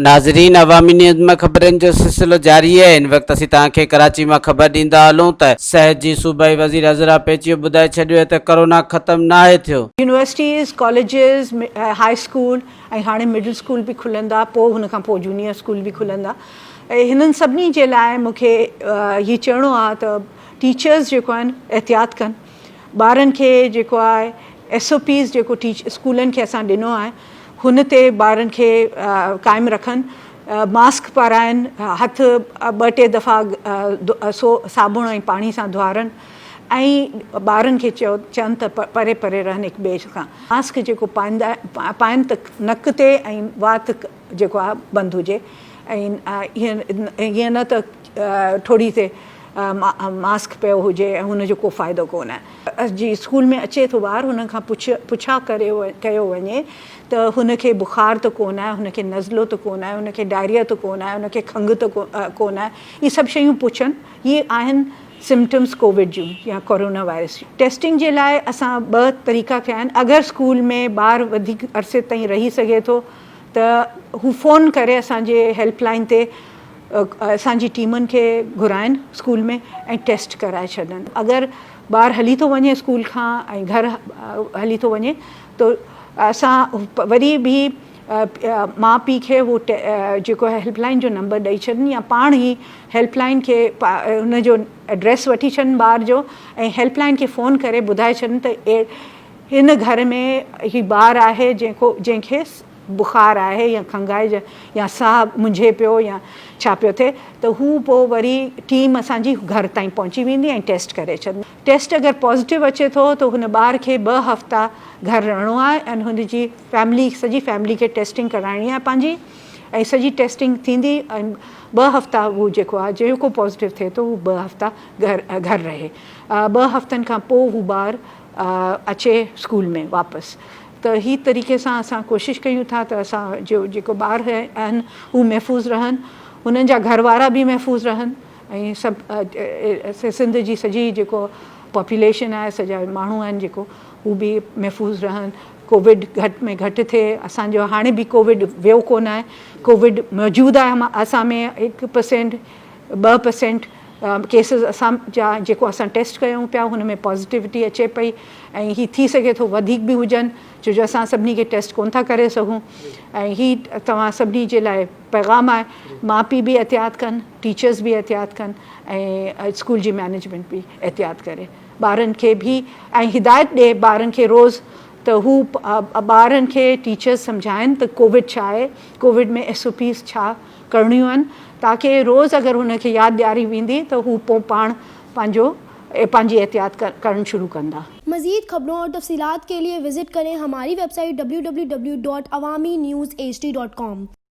ناظرين عوامي نيوز ۾ خبرن جو سلسلو جاري آهي هن وقت اسين توهان کي ڪراچي مان خبر ڏيندا هلون ته صحت جي صوبائي وزير عذرا پيچيو ٻڌائي ڇڏيو آهي ته ڪرونا ختم ناهي ٿيو. يونيورسٽيز، ڪاليجز، هاء اسڪول ۽ هاڻي مڊل اسڪول به کلندا پوء هن کان پوء جونيئر اسڪول به کلندا هنن سڀني جي لاء مون کي هي چوڻو آهي ته ٽيچرز جيڪو آهن احتياط ڪن ٻارن کي جيڪو آهي ايس او پيز جيڪو ٽيچ اسڪولن کي اسان ڏنو آهي هن تي ٻارن کي قائم رکن، ماسڪ پارائن، هٿ ٻه ٽي دفعا صابڻ ۽ پاڻي سان ڌوئارن ۽ ٻارن کي چون ته پري پري رهن هڪ ٻئي کان. ماسڪ جيڪو پائيندا پائن ته نڪ تي ۽ وات جيڪو آهي بند هجي ۽ ائين نه ته ٺوڙهي تي ماسڪ پيو هجي ۽ هن جو ڪو فائدو ڪونه. جي اسڪول ۾ اچي ٿو ٻار هن کان پڇ پڇا ڪري ڪيو وڃي ته هن کي بخار ته ڪونه آهي هن کي نزلو ته ڪونه آهي هن کي ڊائريا ته ڪونه آهي هن کي کنگهه ته ڪونه آهي اهي سڀ شيون پڇن اهي آهن سمپٽمس ڪووڊ جون يا ڪورونا وائرس جون ٽيسٽنگ جي لاء اسان ٻه طريقا ڪيا آهن اگر اسڪول ۾ ٻار وڌيڪ عرصي تائين رهي سگهي ٿو ته هو فون ڪري اسان جي هيلپ لائن تي اسان جي ٽيمن کي گهرائن اسڪول ۾ ۽ ٽيسٽ ڪرائي ڇڏن اگر ٻار هلي ٿو وڃي اسڪول کان ۽ گهر هلي ٿو وڃي ته اسان وري به ماء پيء کي هو جيڪو آهي هيلپ لائن جو نمبر ڏئي ڇڏن يا پاڻ ئي هيلپ لائن کي ان جو ايڊريس وٺي ڇڏن ٻار جو ۽ هيلپ لائن کي فون ڪري ٻڌائي ڇڏن ته هن گهر ۾ هي ٻار آهي جيڪو جنهن کي بخار آهي يا کنگهه آهي يا ساهه منجهي پيو يا ڇا پيو ٿئي ته هو پوء وري ٽيم اسان جي گهر تائين پهچي ويندي ۽ ٽيسٽ ڪري ڇڏندي. ٽيسٽ اگر پازيٽو اچي ٿو ته هن ٻار کي ٻه هفتا گهر رهڻو آهي ۽ هن جي فيملي سڄي فيملي کي ٽيسٽنگ ڪرائڻي آهي پنهنجي ۽ سڄي ٽيسٽنگ ٿيندي ۽ ٻه هفتا هو جيڪو آهي جيڪو پازيٽو ٿئي ٿو هو ٻه هفتا گهر گهر رهي ٻه هفتن کان پوء هو ٻار اچي اسڪول ۾ واپس ته هي طريقي سان اسان ڪوشش ڪيون ٿا ته اسان جو جيڪو ٻار آهن هو محفوظ رهن هنن جا گهر وارا به محفوظ رهن ۽ سڀ سنڌ جي سڄي جيڪو پاپوليشن آهي سڄا ماڻهو آهن جيڪو هو به محفوظ رهن ڪووڊ گهٽ ۾ گهٽ ٿئي اسان جو هاڻي به ڪووڊ ويو ڪونه آهي ڪووڊ موجود آهي اسان ۾ هڪ پرسينٽ 2% ڪيسز اسان جا جيڪو اسان ٽيسٽ ڪيون پيا هن ۾ پازيٽيوٽي اچي پئي ۽ هي ٿي سگهي ٿو وڌيڪ به هجن ڇو جو اسان سڀني کي ٽيسٽ ڪون ٿا ڪري سگهون ۽ هي توهان سڀني جي لاء پيغام آهي ماء پيء به احتياط ڪن ٽيچرز به احتياط ڪن ۽ اسڪول جي مينيجمينٽ به احتياط ڪري ٻارن کي به ۽ هدايت ڏي ٻارن کي روز ته هو ٻارن کي ٽيچرز سمجهائن ته ڪووڊ ڇا آهي ڪووڊ ۾ ايس او پيز ڇا ڪرڻيون آهن تاڪه روز اگر هن کي ياد ڏياري ويندي ته هو پوء پاڻ پنهنجو پنهنجي احتياط ڪرڻ شروع ڪندا. مزيد خبرون اور تفصيلات ڪي ليي وزٽ ڪرين هماري web site www.awamiNewsHD.com.